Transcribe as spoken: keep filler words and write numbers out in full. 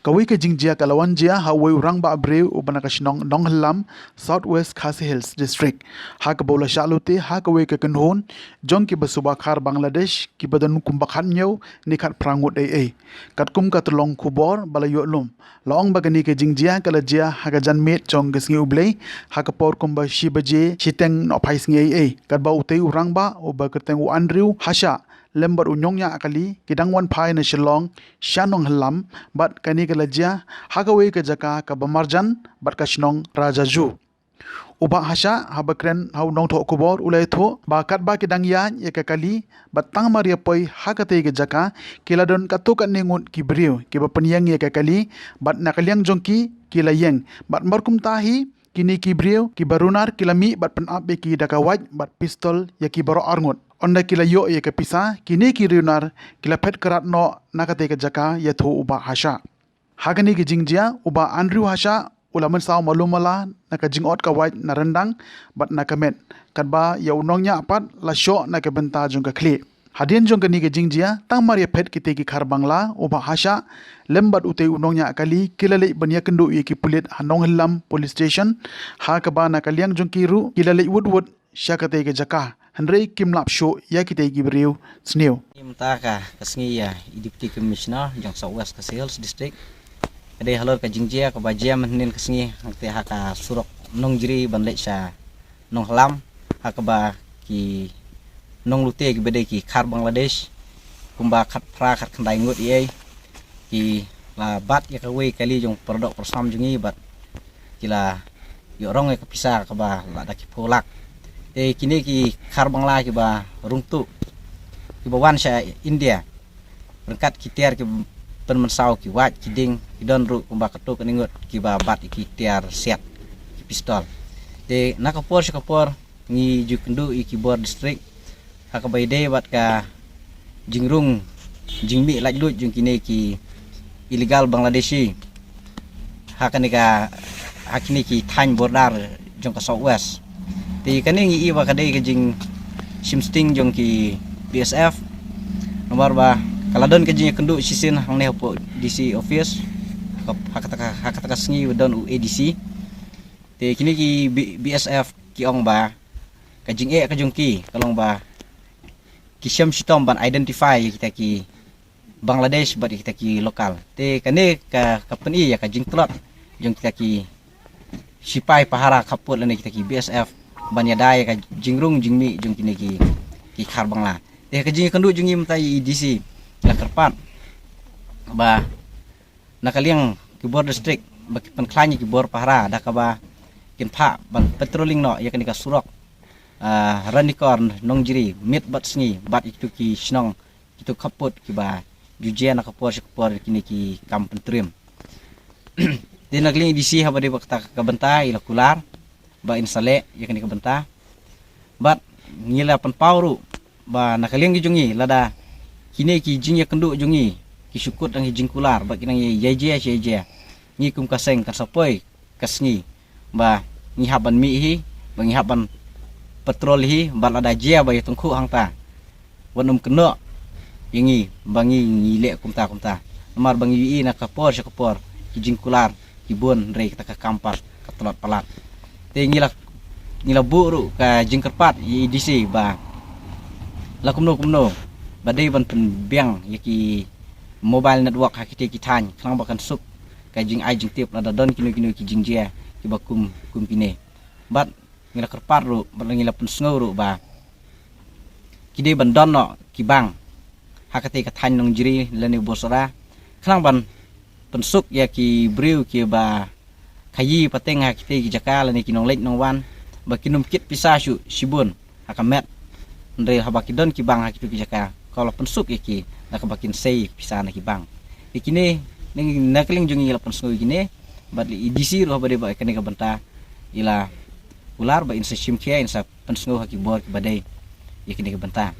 Kawei ka jingjia ka la wan jia ha uwei u rangbah briew uba na ka shnong Nonghyllam, South West Khasi Hills District, ha kaba u la shah lute ha kawei ka kynhun jong kiba suba khar Bangladesh kiba don kumba khathynñiew ne khatphra ngut ei ei. Katkum ka tyllong khubor ba la ïoh lum, la ong ba kane ka jingjia ka la jia ha ka janmiet jong ka sngi U Blei, ha ka por kumba shi baje shiteng nohphai sngi ei ei, katba utei u rangbah uba kyrteng u Andrew Hashah lem bad u nongñiah kali ki dang wan phai na Shillong sha Nonghyllam, bad kane ka la jia ha kawei ka jaka kaba marjan bad ka shnong Rajaju. U Bah Hashah, haba kren ha u nongthoh khubor, u la ïathuh ba katba ki dang ïaid ïa ka kali bad tang mar ïa poi ha katei ka jaka, ki la don katto katne ngut ki briew kiba pynïeng ïa ka kali, bad na ka liang jong ki, ki la ïeng. Bad mar kumta hi, kine ki briew kiba runar ki la mih bad pynap ïa ki da ka wait bad pistol ïa ki baroh arngut. Ynda ki la ïoh ïa ka pisa, kine ki runar ki la phet krat noh na katei ka jaka, ïathuh u Bah Hashah. Ha kane ka jingjia, u Bah Andrew Hashah u la mynsaw malu mala na ka jingot ka wait na ryndang bad na ka met, katba ïa u nongñiah pat la shoh na ka bynta jong ka khlieh. Hadien jong kane ka jingjia, tang mar ïa phet kitei ki khar Bangla, u Bah Hashah lem bad utei u nongñiah kali ki la leit ban ïakynduh ïa ki pulit ha Nonghyllam Police Station, ha kaba na ka liang jong ki ruh ki la leit wut wut sha katei ka jaka, hynrei kim lap shuh ïa kitei ki briew sniew. Mynta ka, ka sngi ïa i Deputy Commissioner jong South West Khasi Hills District, ka dei halor ka jingjia kaba jia mynhynnin ka sngi hangtei ha ka surok Nongjri ban leit sha Nonghyllam, ha kaba ki nonglute kiba dei ki khar Bangladesh, kumba khatphra khatkhyndai ngut ei ei, ki la bat ïa kawei kali jong paradoh parasam jong ngi bad ki la ïoh rong ïa ka pisa kaba la da ki phew lak. Te kine ki khar Bangla kiba rung tuh, kiba wan sha India, ryngkat ki tiar ki pynmynsaw, ki wait, ki ding, ki don ruh kumba katto katne ngut kiba bat ïa ki tiar siat, ki pistol. Te na ka por sha ka por ngi ju kynduh ïa ki bor district ha kaba ïadei bad ka jingrung jingmih laitluid jong kine ki illegal Bangladeshi ha kane ka, ha kine ki thaiñ border jong ka South West. Te kane ngi i ba ka dei ka jingshimsting jong ki B S F. Namar ba ka la don ka jingïakynduh shisien hangne hapoh D C office, ha ka, ha kata ka, ha kata ka sngi ba don u A D C. Te kine ki B-, B S F ki ong ba ka jingeh ka jong ki ka long ba ki shem shitom ban identify ïa kita ki Bangladesh bad ïa kita ki local. Te kane ka, ka pyni ïa ka jingtlot jong kita ki sipai pahara khappud lane kita ki B S F ban ïada ïa ka jingrung jingmih jong kine ki, ki khar Bangla. Te ka jingïakynduh jong ngi mynta ïa i D C, la kyrpad ba na ka liang ki bor district ba ki pynkhlaiñ ïa ki bor pahara da kaba kin phah ban patrolling noh ïa kane ka surok, ah, Ranikor Nongjri miet bad sngi bad ïa kitu ki shnong, kitu khappud kiba ju jia na ka por sha ka por kine ki kam pyntriem. Te na ka liang i D C haba dei bad kata ka bynta i la kular ba in sa leh ïa kane ka bynta. Bad ngi la pynpaw ruh ba na ka liang ki jong ngi, lada kine ki jingïakynduh jong ngi ki shu kut dang ki jingkular bad ki nang ïa jia, jia, jia, ngi kum ka seng kan sa poi ka sngi ba ngi hap ban mih hi, ba ngi hap ban patrol hi, bad lada jia ba ïa tyngkhuh hangta, wat nym kynnoh ïa ngi ba ngi, ngi leh kumta kumta. Namar ba ngi ïohi na ka por sha ka por ki jingkular ki bun, hynrei kata ka kam pat ka tlot palat. Te ngi la, ngi la buh ruh ka jingkyrpad ïa i D C ba la kumno kumno ba dei ban pynbiang ïa ki mobile network ha kite ki thaiñ khnang ba kan suk ka jingai jingtip lada don kino kino ki jingjia kiba kum, kum kine. Bad ngi la kyrpad ruh, bad ngi la pynsngew ruh ba ki dei ban don noh ki bank ha kata ka thaiñ Nongjri lane Bosora, khnang ban pynsuk ïa ki briew kiba khaïi pateng ha kata ki jaka lane ki nongleit nongwan, ba kin ym kit pisa shuh shibun ha ka met. Hynrei haba ki don ki bank ha kitu ki jaka, ka la pynsuk ïa ki da kaba kin sei pisa na ki bank. Ïa kine, na, na ka liang jong ngi la pynsngew ïa kine, bad i D C ruh haba dei bad kane ka bynta i la kular ba in sa shim khia, in sa pynsngew ha ki bor kiba dei ïa kine ki bynta.